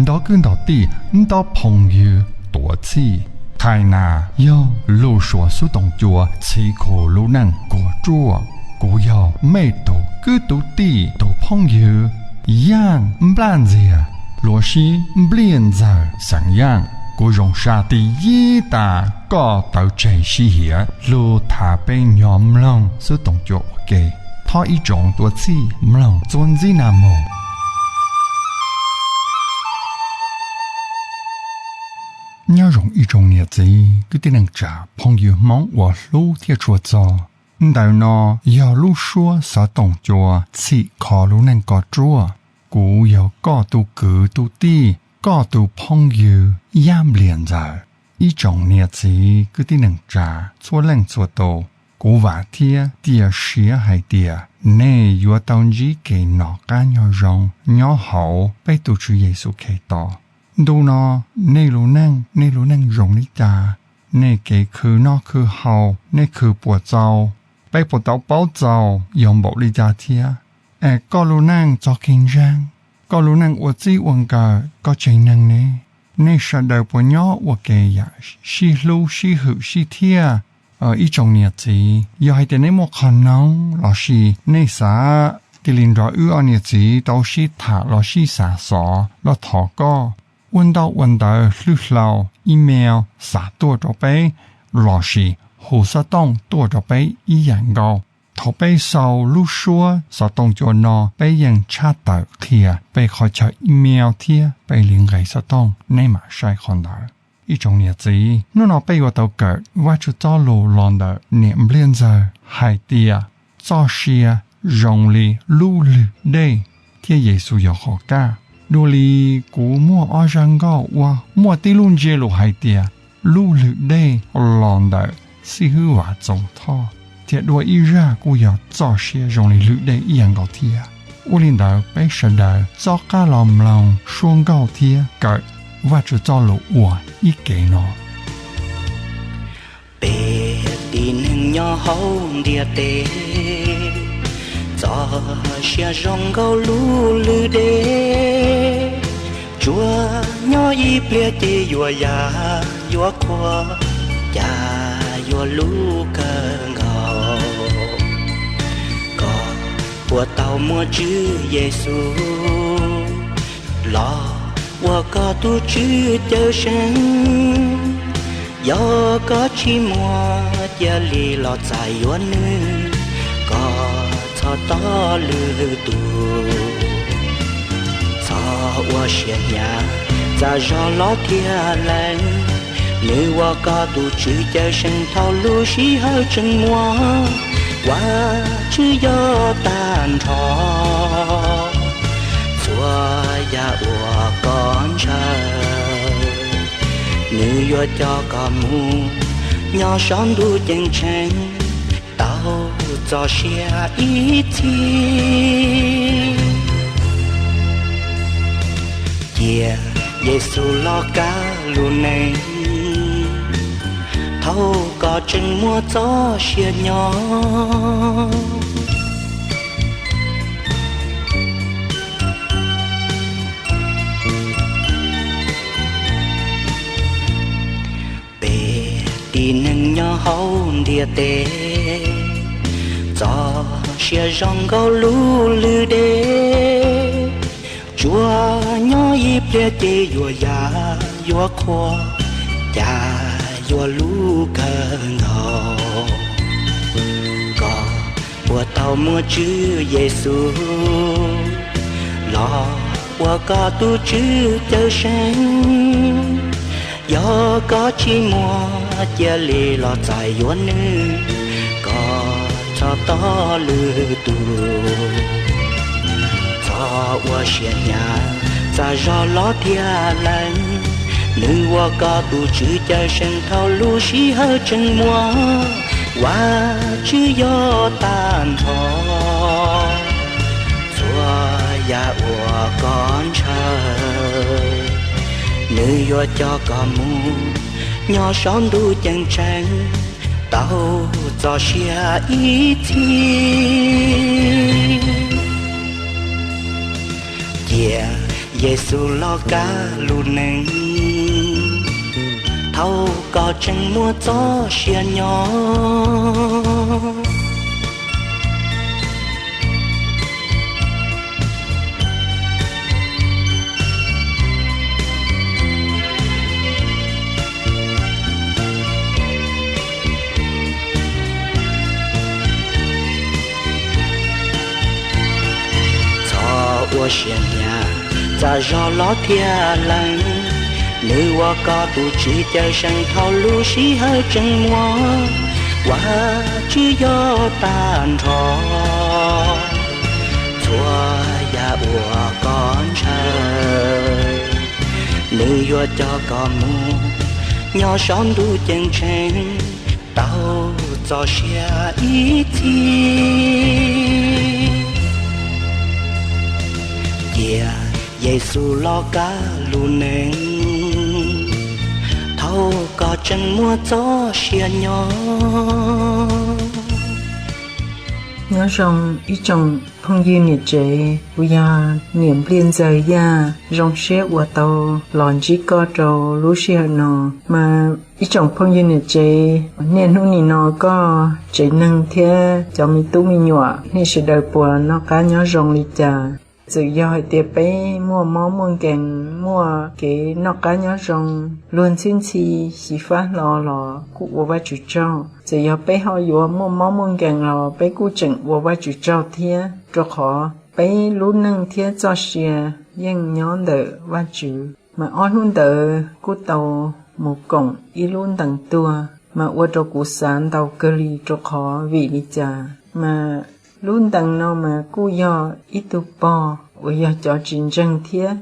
Nto kwv nto tij, nto phooj ywg tuav txhij. Thais nas yog lub suab xub toom cua txhim kho lub neej kuag ruaj. Kuv yog mej tug kwv tug tij tug phooj ywg Yaaj Nplaj Ntxiag, luas sib Npliaj Ntxawg xeem Yaaj. Kuv zoo sab tig yib tas koj tawv tseg sib hiav lug tham peb nyob mloog xub toom cua ua ke. Thov ib tsoom tuav txhij mloog txuas ntxiv na mog. Nyob zoo ib tsoom niam txiv kwv tij neej tsa phooj ywg Hmoob uas hlub thiab tshua txog. Ntawm no yog lub suab xov toom cua txhim kho lub neej kuag ruaj. Kuv yog koj tus kwv tus tij, koj tus phooj ywg Yaaj Npliaj Ntxawg. Ib tsoom niam txiv kwv tij neej tsa txhua leej txhua tus, kuv vam thiab cia siab hais tias nej yuav tau ntsib kev noj qab nyob zoo nyob hauv peb tus Tswv Yexus Khetos. Ntu no nej lub neej, nej lub neej zoo li cas? Nej kev khwv noj khwv haus, nej khwv puas txaus? Peb puas tau paub txaus yog npaum li cas thiab? Es koj lub neej txoj kev ntseeg, koj lub neej ua txij ua nkawm, koj tsev neeg ne, nej sawv daws puas nyob ua ke yam sib hlub sib hwm sib thiaj? Ib tsoom niam txiv, yog hais tias nej muaj qhov noog lossis nej xav cia li nrog wb ob niam txiv tau sib tham los sib xav xov los thov koj, ua ntaub ua ntawv hlwb hlau, email, xa tuaj rau peb lossis hu xov tooj tuaj rau peb ib yam nkaus. Thaum peb xaus lub suab xov tooj cua no peb yeej tshaj tawm qhia peb qhov chaw email thiab peb li nqe xov tooj, nej mam saib qhov ntawd. Ib tsoom niam txiv, hnub no peb yuav tau kawm Vajtswv txoj lus los ntawm niam Npliaj Ntxawg hais tias txoj sia zoo li lub lwg dej thiab Yexus yog qhov kaj. Dua li kuv muaj ob zaj nkauj uas muaj tib lub ntsiab lus hais tias lub lwg dej los ntawm Xib Hwb Vam Txoos Thoj, thiab dua ib zaj kuj yog txoj sia zoo li lwg dej ib yam nkaus thiab. Ua li ntawd peb sawv daws txhob qab los mloog suab nkauj thiab kawm Vajtswv txoj lus ua ib ke no. Peb tib neeg nyob hauv ntiaj teb, txoj sia zoo nkaus lub lwg dej, tsuas nyob ib pliag ces yuav ya yuav qhuav, cas yuav luj kawg nkaus. Koj puas tau muaj Tswv Yexus los ua koj tus Tswv Cawmseej? Yog koj tsis muaj, cia li los txais yuav Nws, koj txhob tos lwm tus. Txhob ua siab hnyav, txaj zog los thiaj lees. Nws ua koj tus Tswv Cawmseej thaum lub sij hawm tseem muaj, Vajtswv yog tag nrho txhua yam uas koj ntshaw. Nws yuav coj koj mus nyob saum ntuj ceeb tsheej tau txoj sia ib txhis. Cia Yexus los kav lub neej thaum koj tseem muaj txoj sia nyob. Peb tib neeg nyob hauv ntiaj teb, txoj sia zoo nkaus lub lwg dej, tsuas nyob ib pliag ces yuav ya yuav qhuav, cas yuav luj kawg nkaus. Koj puas tau muaj Tswv Yexus los ua koj tus Tswv Cawmseej? Yog koj tsis muaj, cia li los txais yuav Nws, koj txhob tos lwm tus. Txhob ua siab hnyav, txaj zog los thiaj lees. Nws ua koj tus Tswv Cawmseej thaum lub sij hawm tseem muaj, Vajtswv yog tag nrho txhua yam uas koj ntshaw. Nws yuav coj koj mus nyob saum ntuj ceeb tsheej tau txoj sia ib txhis. Cia Yexus los kav lub neej, thaum koj tseem muaj txoj sia nyob. Txhob ua siab hnyav, txav zog los thiaj lees. Nws ua koj tus Tswv cawm seej thaum lub sij hawm tseem muaj, Vajtswv yog tag nrho txhua yam uas koj ntshaw. Nws yuav coj koj mus nyob saum ntuj ceeb tsheej tau txoj sia ib txhis. Cia Yexus los kav lub neej, thaum koj tseem muaj txoj sia nyob. Nyob zoo ib tsoom phooj ywg niam tsev, kuv yog niam Npliaj Ntxawg Yaj, zoo siab uas tau los ntsib koj rau lub sij hawm no. Mas ib tsoom phooj ywg niam tsev, niaj hnub nim no koj tsev neeg thiab cov me tub me nyuam nej sawv daws puas noj qab nyob zoo li cas? Txawm yog hais tias peb muaj mob muaj nkeeg, muaj kev noj qab nyob zoo, luag ntxhi ntxhi xyiv fab hlo los kuj ua Vajtswv tsaug. Txawm yog peb ho yuav muaj mob muaj nkeeg los peb kuj tseem ua Vajtswv tsaug thiab, rau qhov peb lub neej thiab txoj sia yeej nyob ntawm Vajtswv. Mas ob hnub ntawd kuj tau mus koom ib lub ntees tuag, mas ua rau kuv xav ntau kawg li, rau qhov vim li cas mas lub ntees no mas kuj yog ib tug pog uas yog cov tsis ntseeg thiab.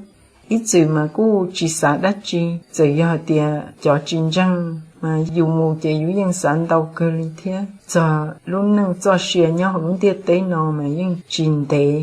Ib txwm mas kuj tsis xav dab tsi, txawm yog hais tias cov tsis ntseeg mas yus mus ces yus yeej xav ntau kawg li thiab txog lub neej txoj sia nyob hauv lub ntiaj teb no mas yeej tsis ntev.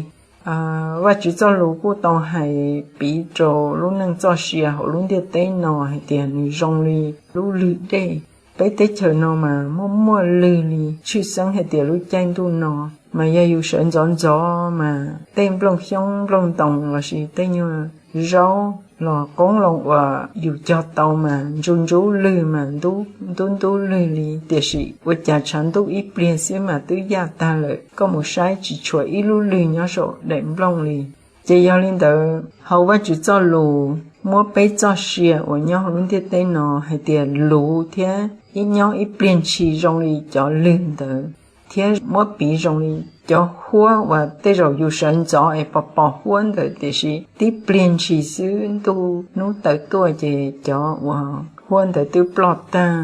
Vajtswv txoj lus kuj tau hais piv rau lub neej txoj sia hauv lub ntiaj teb no hais tias nws zoo li lub lwg dej. Peb teb chaws no mas muaj muaj lwg li, tshwj xeeb hais tias lub caij ntuj no mas yog yus sawv ntxov ntxov mas tej nplooj xyoob nplooj ntoos lossis tej nyuag zaub los qoob loo uas yus cog tau mas ntsuj ntsub lwg mas ntub ntub lwg li, tiam sis ua cas tshav ntuj ib pliag xwb mas twb yaj tag lawm, koj mus saib tsis tshuav ib lub lwg nyob saum daim nplooj li. Ces yog li ntawd hauv Vajtswv txoj lus muab peb txoj sia uas nyob hauv lub ntiaj teb no hais tias luv thiab ib nyob ib pliag ntshis zoo li cov lwg ntawd, thiab muab piv zoo li cov huab uas tej zaum yus sawv ntxov es pos pos huab ntawd tiam sis tib pliag ntshis xwb ntuj hnub taw tuaj ces cov uas huab ntawd twb ploj tag,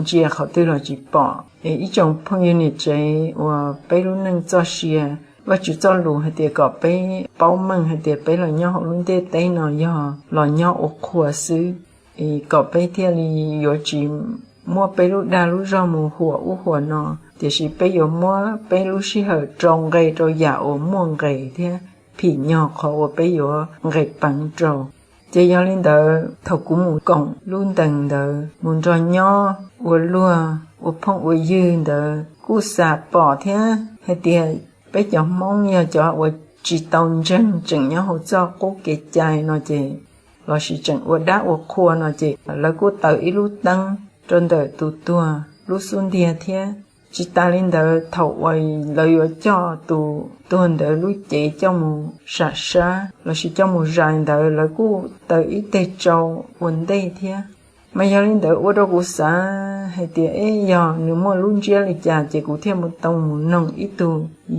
ntsia qhov twg los tsis pom. Es ib tsoom phooj ywg niam tsev uas peb lub neej txoj sia, Vajtswv txoj lus hais tias kom peb paub meej hais tias peb los nyob hauv lub ntiaj teb no yog los nyob ua qhua xwb, es kom peb thiaj li yuav tsis muab peb lub dag lub zog mus huam ub huam no, tiam sis peb yuav muab peb lub sij hawm rau nqe rau yam uas muaj nqis thiab phim nyog qhov uas peb yuav nqis peev rau. Ces yog li ntawd thaum kuv mus koom lub ntees ntawd mus nrog nyob ua luag ua phooj ua ywg ntawd kuj xam pom thiab hais tias peb cov Hmoob yog cov uas tsis tau ntseeg tseem nyob hauv txoj qub kev cai no ces, lossis tseem ua dab ua qhua no ces lawv kuj taws ib lub teeb rau ntawm tus tuag lub xub ntiag thiab. Tsis tas li ntawd thaum uas lawv yuav coj tus tuag ntawd lub cev coj mus sam sab lossis coj mus zais ntawd lawv kuj taws ib teg tsau ua ntej thiab. Mas yog li ntawd ua rau kuv xav hais tias es yog nws muaj lub ntsiab li cas ces kuv thiaj mus tau mus noog ib tug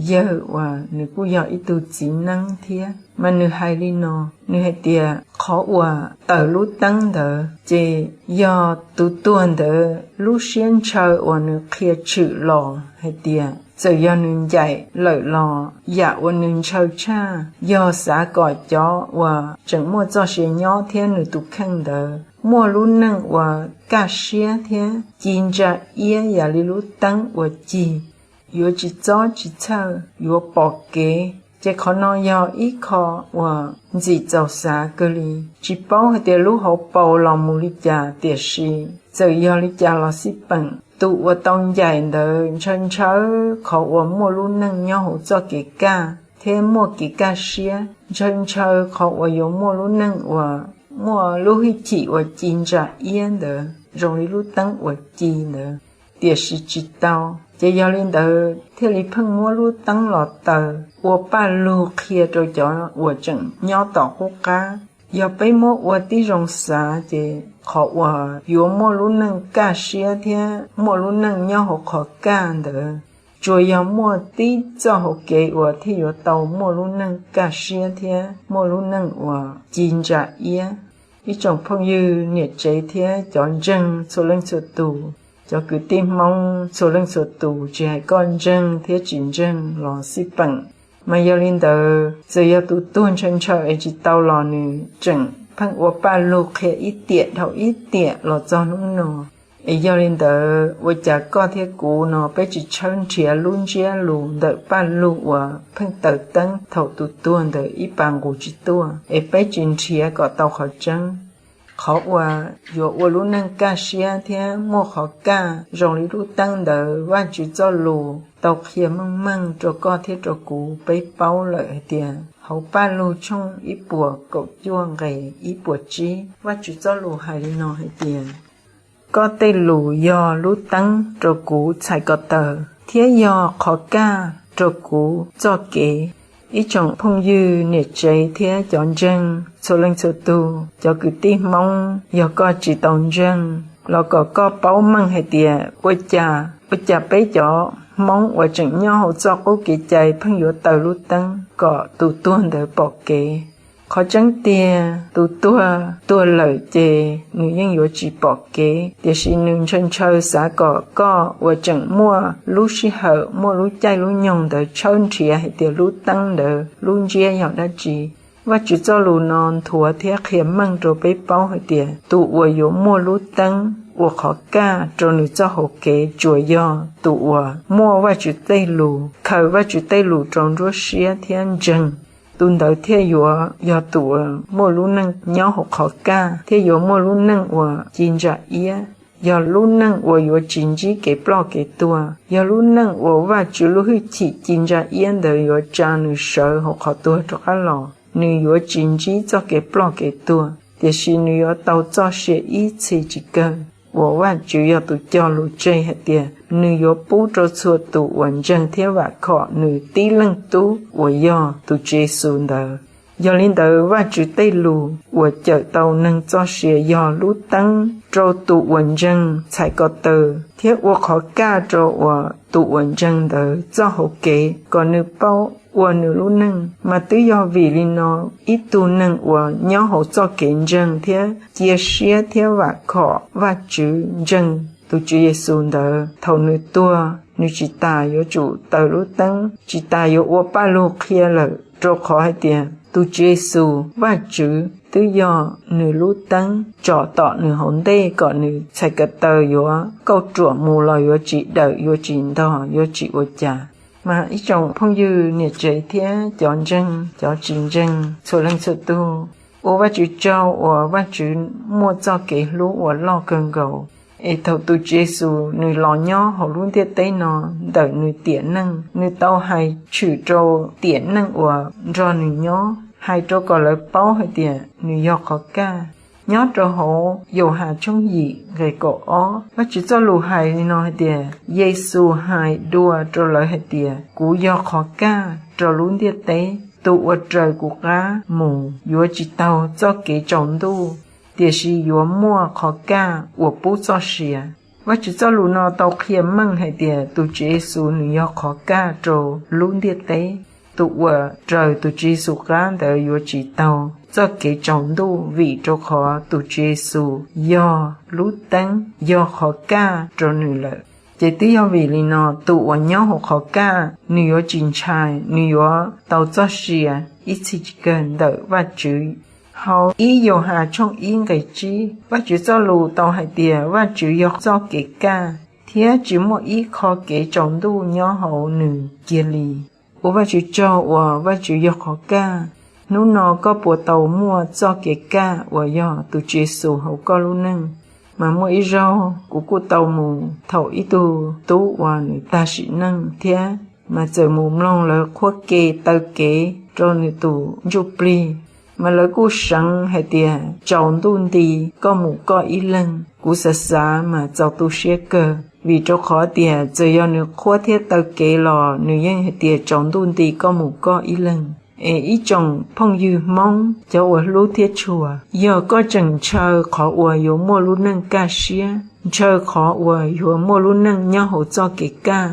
yawg uas nws kuj yog ib tug txiv neeb thiab. Mas nws hais li no, nws hais tias qhov uas taws lub teeb ntawd ces yog tus tuag ntawd lub siab ntshaw uas nws qhia tshwm los hais tias txawm yog nws ncaim lawm los yam uas nws ntshaw tshaj yog xav kom cov uas tseem muaj txoj sia nyob thiab nws tus kheej ntawd muaj lub neej uas kaj siab thiab ci ntsa iab yam li lub teeb uas cig, yuav tsis txob tsis txhawj, yuav pom kev. Ces qhov no yog ib qho uas ntxim txaus xav kawg li. Tsis paub hais tias lub hauv paus los mus li cas, tiam sis txawm yog li cas los xij peem, tus uas tau ncaim ntawd ntshaw ntshaw qhov uas muaj lub neej nyob hauv txoj kev kaj, thiab muaj kev kaj siab, ntshaw ntshaw qhov uas yuav muaj lub neej uas muaj lub hwj chim uas ci ntsa iab ntawd zoo li lub teeb uas ci ntawd, tiam sis tsis tau. Ces yog li ntawd thiaj li pheej muab lub teeb los taws ua paj lug qhia rau cov uas tseem nyob tom qub qab. Yog peb muab ua tib zoo xav ces qhov uas yuav muaj lub neej kaj siab thiab muaj lub neej nyob hauv qhov kaj ntawd, tsuas yog muaj tib txoj hauv kev uas thiaj yuav tau muaj lub neej kaj siab thiab muaj lub neej uas ci ntsa iab. Ib tsoom phooj ywg niam tsev thiab cov ntseeg txhua leej txhua tus, cov kwv tij Hmoob txhua leej txhua tus, tsis hais koj ntseeg thiab tsis ntseeg los xij peem. Mas yog li ntawd, txawm yog tus tuag ntshaw ntshaw es tsis tau los nws tseem pheej ua paj lug qhia ib tiam dhau ib tiam los txog hnub no. Es yog li ntawd, ua cas koj thiab kuv no peb tsis tshawb nrhiav lub ntsiab lus ntawm paj lug uas pheej taws teeb thaum tus tuag ntawd ib pas nqus tsis tuaj, es peb tsis nrhiav kom tau qhov tseeb? Qhov uas yuav ua lub neej kaj siab thiab muaj qhov kaj zoo li lub teeb ntawd, Vajtswv txoj lus tau qhia meej meej rau koj thiab rau kuv peb paub lawm hais tias hauv Paj Lug tshooj ib puas kaum cuaj nqe ib puas tsib, Vajtswv txoj lus hais li no hais tias, koj tej lus yog lub teeb rau kuv txhais ko taw, thiab yog qhov kaj rau kuv txoj kev. Ib tsoom phooj ywg niam tsev thiab cov ntseeg txhua leej txhua tus, cov kwv tij Hmoob, yog koj tsis tau ntseeg los kom koj paub meej hais tias ua cas, ua cas peb cov Hmoob uas tseem nyob hauv txoj qub kev cai pheej yuav taws lub teeb kom tus tuag ntawd pom kev. Qhov tseeb tiag, tus tuag tuag lawm ces nws yeej yuav tsis pom kev, tiam sis nws ntshaw ntshaw xav kom koj uas tseem muaj lub sij hawm, muaj lub caij lub nyoog ntawd tshawb nrhiav hais tias lub teeb ntawd lub ntsiab yog dab tsi. Vajtswv txoj lus no nthuav thiab qhia meej rau peb paub hais tias tus uas yuav muaj lub teeb ua qhov kaj rau nws txoj hauv kev tsuas yog tus uas muaj Vajtswv tej lus, khaws Vajtswv tej lus rau nruab siab thiab ntseeg. Tus ntawd thiaj yuav yog tus uas muaj lub neej nyob hauv qhov kaj, thiaj yuav muaj lub neej uas ci ntsa iab, yog lub neej uas yuav tsis ntsib kev ploj kev tuag, yog lub neej uas Vajtswv lub hwj chim ci ntsa iab ntawd yuav tsa nws sawv hauv qhov tuag rov qab los. Nws yuav tsis ntsib txoj kev ploj kev tuag, tiam sis nws yuav tau txoj sia ib txhis tsis kawg, uas Vajtswv yog tus cog lus tseg hais tias nws yuav pub rau txhua tus uas ntseeg thiab vam khom nws tib leej tub uas yog tus Tswv Yexus ntawd. Yog li ntawd, Vajtswv tej lus uas cawm tau neeg txoj sia yog lub teeb rau tus uas ntseeg txhais ko taw, thiab ua qhov kaj rau uas tus uas ntseeg ntawd txoj hauv kev kom nws paub ua nws lub neej. Mas twb yog vim li no, ib tug neeg uas nyob hauv txoj kev ntseeg thiab cia siab thiab vam khom Vajtswv, ntseeg tus Tswv Yexus ntawd, thaum nws tuag nws tsis tas yuav tsum taws lub teeb, tsis tas yuav ua paj lug qhia lawm, rau qhov hais tias tus Tswv Yexus, Vajtswv twb yog nws lub teeb tsom tom nws hauv ntej kom nws txhais ko taw yuav kauj ruam mus los yuav tsis dawm, yuav tsis ntog, yuav tsis ua cas. Mas ib tsoom phooj ywg niam tsev thiab cov ntseeg cov tsis ntseeg txhua leej txhua tug, ua Vajtswv tsaug uas Vajtswv muaj txoj kev hlub uas loj kawg nkaus, es thaum tus Tswv Yexus nws los nyob hauv lub ntiaj teb no, ntawm nws tiam neej nws tau hais tshwm rau tiam neej uas nrog nws nyob, hais rau kom lawv paub hais tias nws yog qhov kaj. Nyob rau hauv Yauhas tshooj yim nqe kaum ob, Vajtswv txoj lus hais li no hais tias, Yexus hais dua rau lawv hais tias, kuv yog qhov kaj rau lub ntiaj teb. Tus uas raws kuv qab mus yuav tsis taug txoj kev tsaus ntuj, tiam sis yuav muaj qhov kaj uas pub txoj sia. Vajtswv txoj lus no tau qhia meej hais tias tus Tswv Yexus nws yog qhov kaj rau lub ntiaj teb. Tus uas raws tus Tswv Yexus qab ntawd yuav tsis taug txoj kev tsaus ntuj, vim rau qhov tus Tswv Yexus yog lub teeb, yog qhov kaj rau nws lawm. Ces twb yog vim li no, tus uas nyob hauv qhov kaj nws yuav tsis ntshai, nws yuav tau txoj sia ib txhis tsis kawg ntawm Vajtswv. Hauv ib Yauhas tshooj ib nqe tsib, Vajtswv txoj lus tau hais tias Vajtswv yog txoj kev kaj, thiab tsis muaj ib qho kev tsaus ntuj nyob hauv nws kiag li. Ua Vajtswv tsaug uas Vajtswv yog qhov kaj. Hnub no koj puas tau muaj txoj kev kaj uas yog tus Tswv Yexus hauv koj lub neej? Mas muaj ib zaug kuv kuj tau mus thaum ib tug tub uas nws tag sim neej thiab mas txawm mus mloog lawv qhuab ke taw kev rau nws tus ntsuj plig. Mas lawv kuj seev hais tias, Tsaus ntuj nti koj mus koj ib leeg. Kuv xav xav mas txaus tu siab kawg, vim rau qhov tias txawm yog nws qhuab thiab taw kev los nws yeej hais tias, Tsaus ntuj nti koj mus koj ib leeg. Es ib tsoom phooj ywg Hmoob cov uas hlub thiab tshua, yog koj tseem ntshaw qhov uas yuav muaj lub neej kaj siab, ntshaw qhov uas yuav muaj lub neej nyob hauv txoj kev kaj,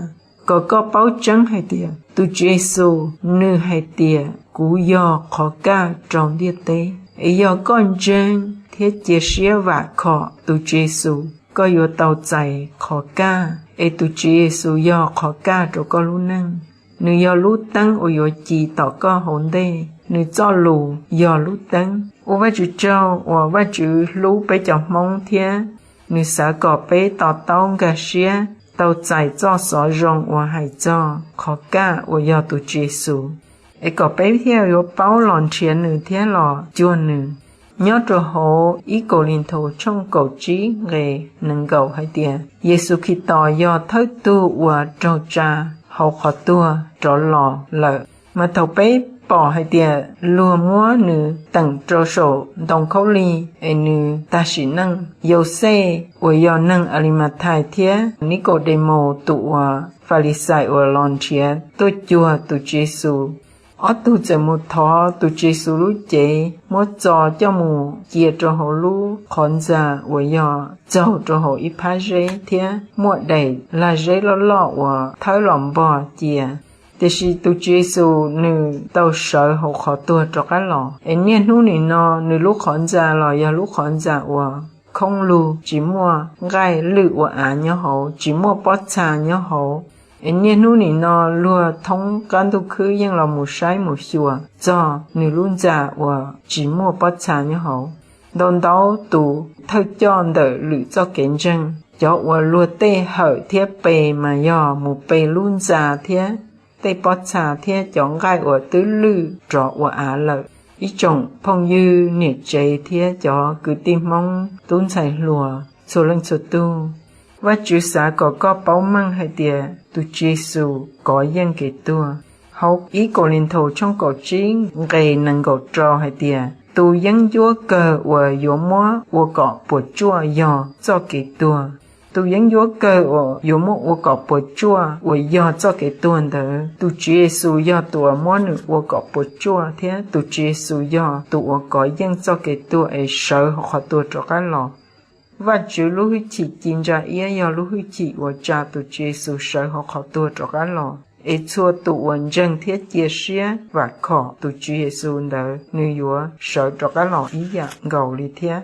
kom koj paub tseeb hais tias tus Tswv Yexus nws hais tias, Kuv yog qhov kaj rau ntiaj teb. Es yog koj ntseeg thiab cia siab vam khom tus Tswv Yexus, koj yuav tau txais qhov kaj. Es tus Tswv Yexus yog qhov kaj rau koj lub neej. Nws yog lub teeb uas yuav ci tom koj hauv ntej. Nws txoj lus yog lub teeb. Ua Vajtswv tsaug uas Vajtswv hlub peb cov Hmoob thiab nws xav kom peb to taub nkag siab tau txais txoj xov zoo uas hais txog qhov kaj uas yog tus Tswv Yexus, es kom peb thiaj yuav paub los nrhiav nws thiab los cuag nws. Nyob rau hauv ib Kauleethaus tshooj kaum tsib nqe nees nkaum hais tias, Yexus Khetos yog thawj tug uas raug tsa hauv qhov tuag rov los lawm. Mas thaum peb pom hais tias luag muab nws teem rau saum ntoo khaub lig es nws tag sim neej, Yauxej uas yog neeg Alimathais thiab Nikaudemaus tus uas Falixais uas los nrhiav tuaj cuag tus Tswv Yexus, ob tug txawm mus thov tus Tswv Yexus lub cev muab txo coj mus cia rau hauv lub qhov ntxa uas yog txaug rau hauv ib phab zeb thiab muaj daim lag zeb loj loj uas thawb los npog cia. Tiam sis tus Tswv Yexus nws tau sawv hauv qhov tuag rov qab los, es niaj hnub nim no nws lub qhov ntxa los yog lub qhov ntxa uas khoob lug, tsis muaj nqaij lwj ua av nyob hauv, tsis muaj pob txha nyob hauv. Es niaj hnub nim no luag thoob qab ntuj khwb yeej los mus saib mus xyuas txog nws lub ntxa uas tsis muaj pob txha nyob hauv. Ntau ntau tus thawj coj ntawm lwm txoj kev ntseeg, cov uas luag tej hawm thiab pe mas yog mus pe lub ntxa thiab tej pob txha thiab cov nqaij uas twb lwj rov ua av lawm. Ib tsoom phooj ywg niam tsev thiab cov kwv tij Hmoob tub ntxhais hluas txhua leej txhua tug, Vajtswv xav kom koj paub meej hais tias tus Tswv Yexus kov yeej kev tuag. Hauv ib Kauleethaus tshooj kaum tsib nqe nees nkaum rau hais tias, tus yeeb ncuab kawg uas yuav muab ua kom puas tsuaj yog txoj kev tuag. Tus yeeb ncuab kawg uas yuav muab ua kom puas tsuaj uas yog txoj kev tuag ntawd, tus Tswv Yexus yog tus uas muab nws ua kom puas tsuaj, thiab tus Tswv Yexus yog tus uas kov yeej txoj kev tuag es sawv hauv qhov tuag rov qab los. Vajtswv lub hwj chim ci ntsa iab yog lub hwj chim uas tsa tus Tswv Yexus sawv hauv qhov tuag rov qab los, es txhua tus uas ntseeg thiab cia siab vam khom tus Tswv Yexus ntawd nws yuav sawv rov qab los ib yam nkaus li thiab.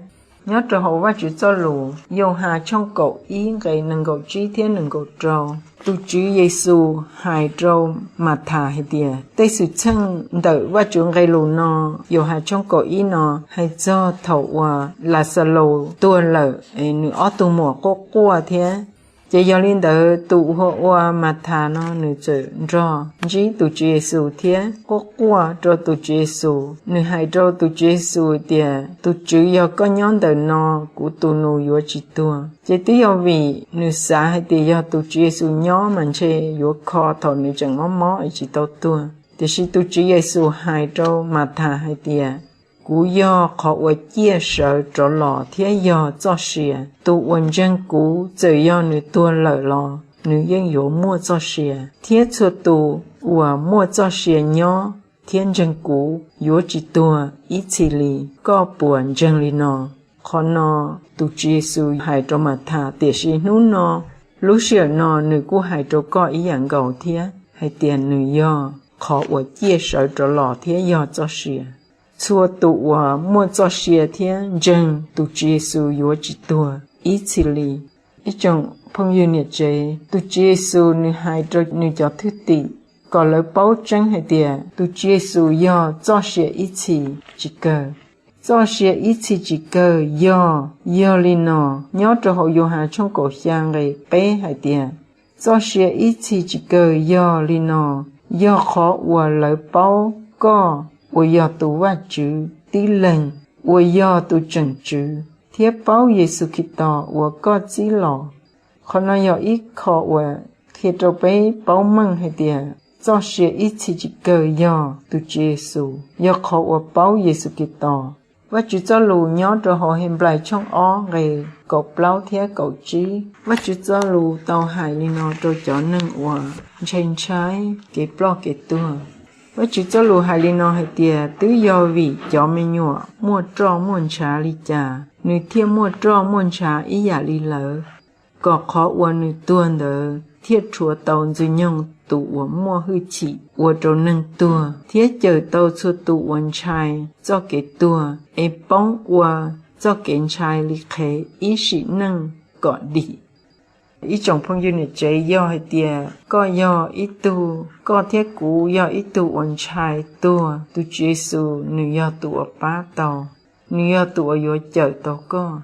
Nyob rau hauv Vajtswv txoj lus Yauhas tshooj kaum ib nqe nees nkaum tsib thiab nees nkaum rau, tus Tswv Yexus hais rau Mathas hais tias, tej xwm txheej ntawm Vajtswv nqe lus no, Yauhas tshooj kaum ib no hais txog thaum uas Laxalaus tuag lawm es nws ob tug muam quaj quaj thiab. Ces yog li ntawd tus uas hu ua Mathas no nws txawm nrog ntsib tus Tswv Yexus thiab quaj quaj rau tus Tswv Yexus. Nws hais rau tus Tswv Yexus tias, tus Tswv, yog koj nyob ntawm no, kuv tus nus yuav tsis tuag. Ces twb yog vim nws xav hais tias yog tus Tswv Yexus nyob mas ntshe yuav kho thaum nws tseem mob mob es tsis tau tuag. Tiam sis tus Tswv Yexus hais rau Mathas hais tias, kuv yog qhov uas ciaj sawv rov los thiab yog txoj sia. Tus uas ntseeg kuv, txawm yog nws tuag lawm los nws yeej yuav muaj txoj sia, thiab txhua tus uas muaj txoj sia nyob thiab ntseeg kuv yuav tsis tuag ib txhis li. Koj puas ntseeg li no? Qhov no tus Tswv Yexus hais rau Mathas, tiam sis hnub no, lub sij hawm no nws kuj hais rau koj ib yam nkaus thiab hais tias nws yog qhov uas ciaj sawv rov los thiab yog txoj sia. Txhua tus uas muaj txoj sia thiab ntseeg tus Tswv Yexus yuav tsis tuag ib txhis li. Ib tsoom phooj ywg niam tsev, tus Tswv Yexus nws hais rau nws cov thwj tim kom lawv paub tseeb hais tias tus Tswv Yexus yog txoj sia ib txhis tsis kawg. Txoj sia ib txhis tsis kawg yog, yog li no, nyob rau hauv Yauhas tshooj kaum xya nqe peb hais tias, txoj sia ib txhis tsis kawg yog li no, yog qhov uas lawv paub koj uas yog tus Vajtswv tib leeg, uas yog tus tseem tswv, thiab paub Yexus Khetos uas koj txib los. Qhov no yog ib qho uas qhia rau peb paub meej hais tias Txoj sia ib txhis tsis kawg yog tus Tswv Yexus, yog qhov uas paub Yexus Khetos. Vajtswv txoj lus nyob rau hauv Henplais tshooj ob nqe kaum plaub thiab kaum tsib. Vajtswv txoj lus tau hais li no rau cov neeg uas ntshai ntshai kev ploj kev tuag. Vajtswv txoj lus hais li no hais tias, twb yog vim cov me nyuam muaj roj muaj ntshav li cas, nws thiaj muaj roj muaj ntshav ib yam li lawv, kom qhov uas nws tuag ntawd thiaj rhuav tau Ntxwg Nyoog tus uas muaj hwj chim ua rau neeg tuag, thiab cawm tau txhua tus uas ntshai txoj kev tuag es poob ua txoj kev ntshai li qhev ib sim neej kom dim. Ib tsoom phooj ywg niam tsev, yog hais tias koj yog ib tug, koj thiab kuv yog ib tug uas ntshai tuag, tus Tswv Yexus nws yog tus uas pab tau, nws yog tus uas yuav cawm tau koj.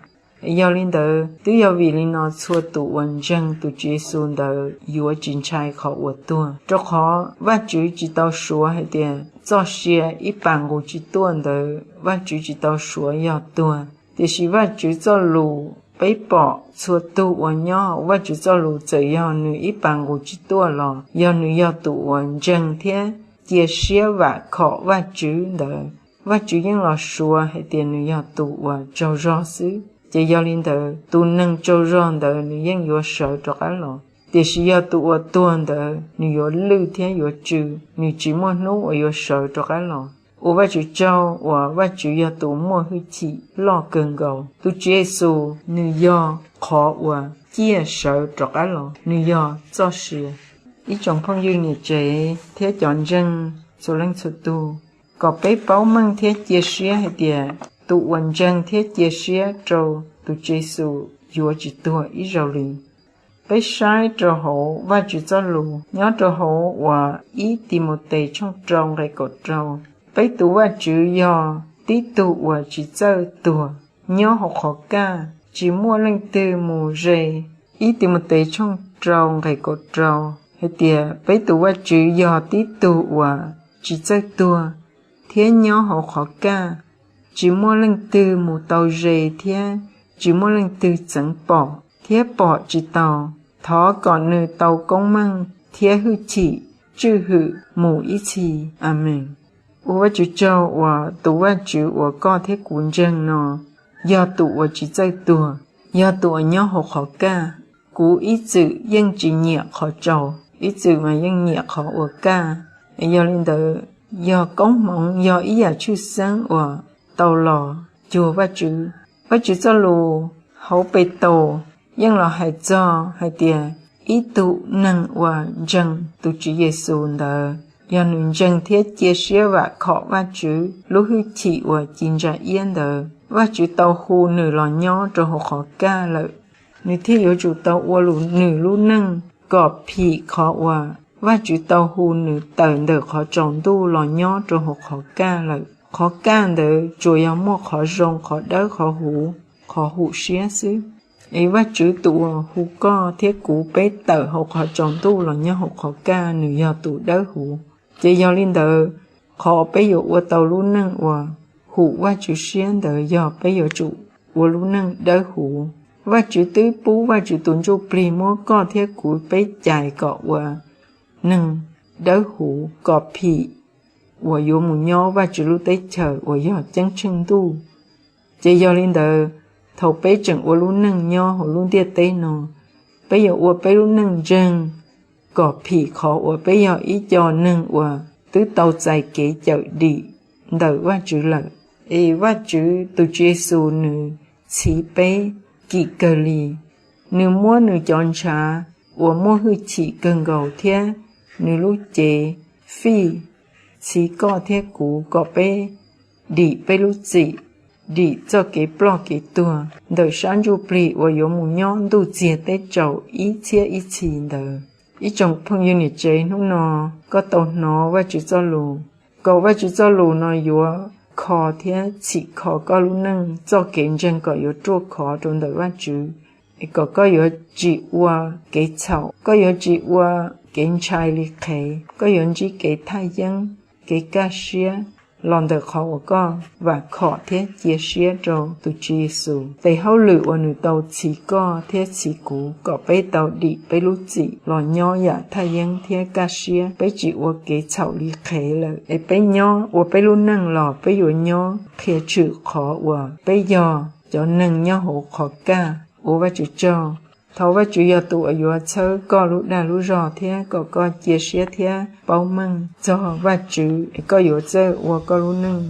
Yog li ntawd, twb yog vim li no txhua tus uas ntseeg tus Tswv Yexus ntawd yuav tsis ntshai qhov uas tuag, rau qhov Vajtswv tsis tau suav hais tias txoj sia ib pas nqus tsis tuaj ntawd, Vajtswv tsis tau suav yog tuag. Tiam sis Vajtswv txoj lus peb pom txhua tug uas nyob hauv Vajtswv txoj lus txawm yog nws ib pas nqus tsis tuaj los yog nws yog tus uas ntseeg thiab cia siab vam khom Vajtswv ntawd, Vajtswv yeej los suav hais tias nws yog tus uas tsaug zog xwb. Ces yog li ntawd, tus neeg tsaug zog ntawd nws yeej yuav sawv rov qab los. Tiam sis yog tus uas tuag ntawd, nws yuav lwj thiab yuav tsw, nws tsis muaj hnub uas yuav sawv rov qab los. Ua Vajtswv tsaug uas Vajtswv yog tus muaj hwj chim loj kawg nkaus. Tus Tswv Yexus nws yog qhov uas ciaj sawv rov qab los, nws yog txoj sia. Ib tsoom phooj ywg niam tsev thiab cov ntseeg txhua leej txhua tus, kom peb paub meej thiab cia siab hais tias tus uas ntseeg thiab cia siab rau tus Tswv Yexus yuav tsis tuag ib zaug li. Peb saib rau hauv Vajtswv txoj lus nyob rau hauv uas ib Timautes tshooj rau nqe kaum rau, peb tus Vajtswv yog tib tug uas tsis txawj tuag, nyob hauv qhov kaj, tsis muaj leej twg mus ze. Ib Timautes tshooj rau nqe kaum rau hais tias peb tus Vajtswv yog tib tug uas tsis txawj tuag thiab nyob hauv qhov kaj, tsis muaj leej twg mus tau ze thiab tsis muaj leej twg txeev pom thiab pom tsis tau. Thov kom nws tau koob meej thiab hwj chim tswj hwm mus ib txhis. Amees. Ua Vajtswv tsaug uas tus Vajtswv uas koj thiab kuv ntseeg no yog tus uas tsis txawj tuag, yog tus uas nyob hauv qhov kaj. Kuv ib txwm yeej tsis nyiam qhov tsaus, ib txwm mas yeej nyiam qhov uas kaj. Yog li ntawd, yog koob hmoov yog ib yam tshwj xeeb uas tau los cuag Vajtswv. Vajtswv txoj lus hauv Petus yeej los hais txog hais tias ib tug neeg uas ntseeg tus Tswv Yexus ntawd, yog nws ntseeg thiab cia siab vam khom Vajtswv lub hwj chim uas ci ntsa iab ntawd, Vajtswv tau hu nws los nyob rau hauv qhov kaj lawm. Nws thiaj yuav tsum tau ua nws lub neej kom phim qhov uas Vajtswv tau hu nws tawm ntawm qhov tsaus ntuj los nyob rau hauv qhov kaj lawm. Qhov kaj ntawd tsuas yog muaj qhov zoo, qhov dawb, qhov huv, qhov hum siab xwb. Es Vajtswv tus uas hu koj thiab kuv peb tawm hauv qhov tsaus ntuj los nyob hauv qhov kaj, nws yog tus dawb huv. Ces yog li ntawd, qhov peb yuav ua tau lub neej uas hum Vajtswv siab ntawd yog peb yuav tsum ua lub neej dawb huv. Vajtswv twb pub Vajtswv tus Ntsujplig muab koj thiab kuv peb cais kom ua neeg dawb huv kom phim uas yuav mus nyob Vajtswv lub teb chaws uas yog ceeb tsheej ntuj. Ces yog li ntawd, thaum peb tseem ua lub neej nyob hauv lub ntiaj teb no, peb yuav ua peb lub neej ntseeg kom phim qhov uas peb yog ib co neeg uas twb tau txais kev cawm dim ntawm Vajtswv lawm. Es Vajtswv tus Tswv Yexus nws txhiv peb kim kawg li. Nws muab nws cov ntshav uas muaj hwj chim kawg nkaus thiab nws lub cev fij txhiv koj thiab kuv kom peb dim peb lub txim, dim txoj kev ploj kev tuag ntawm sab ntsuj plig uas yuav mus nyob ntuj txiag teb tsaus ib txhiab ib txhis ntawd. Ib tsoom phooj ywg niam tsev, hnub no koj tau hnov Vajtswv txoj lus, kom Vajtswv txoj lus no yuav kho thiab txhim kho koj lub neej txoj kev ntseeg kom yuav ruaj khov rau ntawm Vajtswv, kom koj yuav tsis ua kev txhaum, koj yuav tsis ua kev ntshai li qhev, koj yuav ntsib kev thaj yeeb, kev kaj siab, los ntawm qhov uas koj vam khom thiab cia siab rau tus Tswv Yexus. Tes hauj lwm uas nws tau txhiv koj thiab txhiv kuv kom peb tau dim peb lub txim los nyob yam thaj yeeb thiab kaj siab, peb tsis ua kev txhaum li qhev lawm, es peb nyob ua peb lub neej los peb yuav nyob qhia tshwm qhov uas peb yog cov neeg nyob hauv qhov kaj. Ua Vajtswv tsaug. Thov Vajtswv yog tus uas yuav txhawb koj lub dag lub zog thiab kom koj cia siab thiab paub meej txog Vajtswv, es koj yuav txawj ua koj lub neej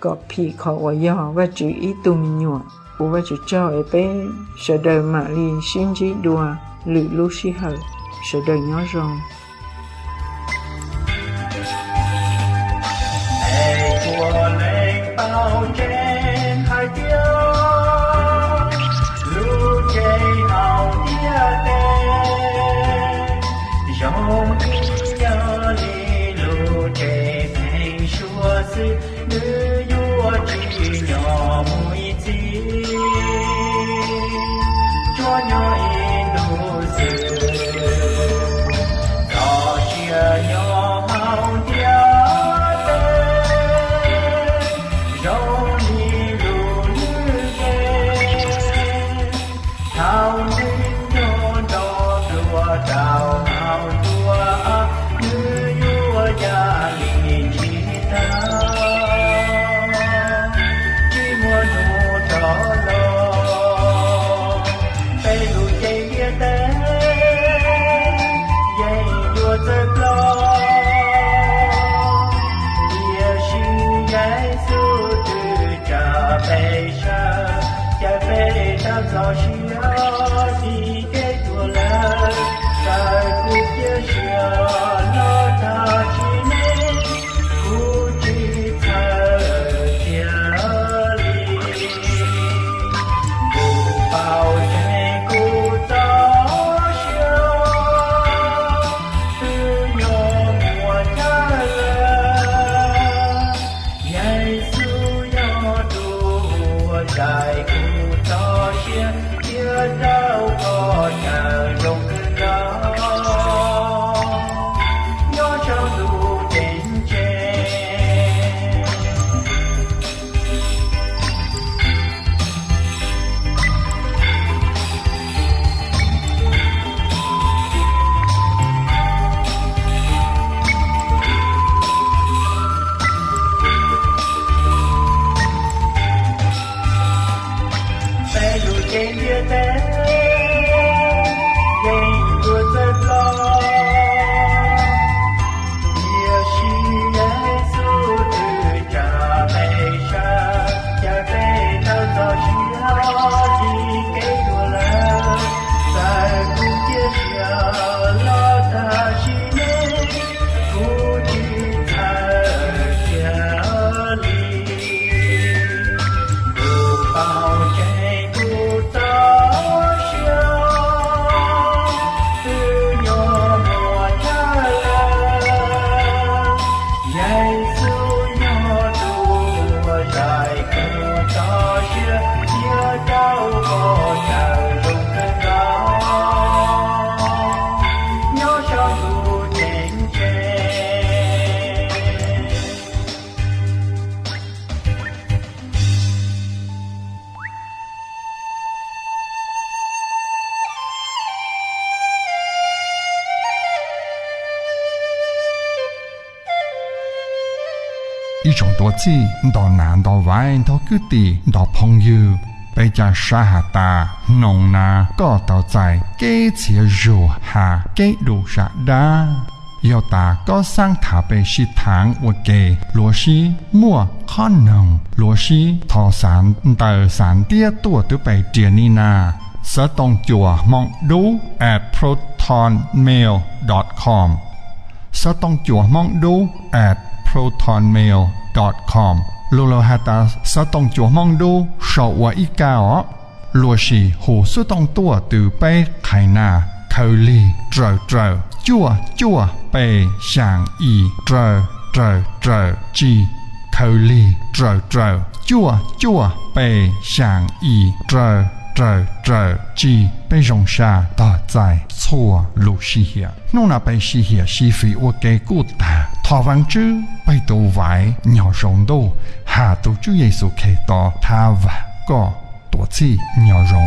kom phim qhov uas yog Vajtswv ib tug me nyuam. Ua Vajtswv tsaug, es peb sawv daws mam li sib ntsib dua lwm lub sij hawm. Sawv daws nyob zoo. Es puav leej paub tseeb hais tias lub tsev hauv ntiaj teb zoo ib yam li lub tsev neeg suav xwb, nws yuav tsis nyob mus ib txhis, tsuas nyob ib ntus xwb. Txoj sia nyob hauv ntiaj teb zoo li lub lwj ke, thaum nws nco nto dua rau hauv ntuag, nws yuav ya li ntsis tag, tsis muaj hnub rov los. Peb lub cev ntiaj teb yeej yuav txawv ploj, tiam sis Yexus twb tsa peb sawv, caw peb tau txoj sia tim kev tuag lawm. Txawm kuv cia siab los tag sim neej, kuv tsis txhawj kiag li. Kuv paub tseeb kuv txoj sia twb nyob muaj chaw lawm. Yexus yog tus uas zais kuv txoj sia cia rau qhov chaw zoo kawg nkaus nyob saum ntuj ceeb tsheej. Peb lub cev ntiaj teb yeej yuav txawv ploj, tiam sis Yexus twb tsa peb sawv, caw peb tau txoj sia tim kev tuag lawm. Txawm kuv cia siab los tag sim neej, kuv tsis txhawj kiag li. Kuv paub tseeb kuv txoj sia twb nyob muaj chaw lawm. Yexus yog tus uas zais kuv txoj sia cia rau qhov chaw zoo kawg nkaus nyob saum ntuj ceeb tsheej. Ib tsoom tuav txhij nto nas nto vaiv, nto kwv tij nto phooj ywg, peb caj sab has tas hnoos na koj tau txais kev txhiaj zuag has kev dub sab dab. Yog tas koj xaav tham peb sib thaav ua ke, luag sib muaj qhob noog, luag sib thov xav ntawv xav ntiab tuaj twv pem riam ni na, xov tooj cua hmoob dub at protonmail dot com, xov tooj cua hmoob dub at protonmail dot com, los lawv has tas xov tooj cua hmoob dub sau ua ib kab os. Luag sim hu xov tooj tuaj twv peb qhais nas: khaws lig raws raws cuaj cuaj peb xyaa ib raws raws raws tsib, khaws lig raws raws cuaj cuaj peb xyaa ib raws raws raws tsib. Peb zoo sab tog txais txhua lub sij hawm. Hnub no peb sib hiam sib fim ua ke kuj tag. Thov Vaajtswv peb tug Vaiv Nyob Zoo Ntuj has tug Tswv Yexus Khetos thab vaag koj tuam txhij nyob zoo.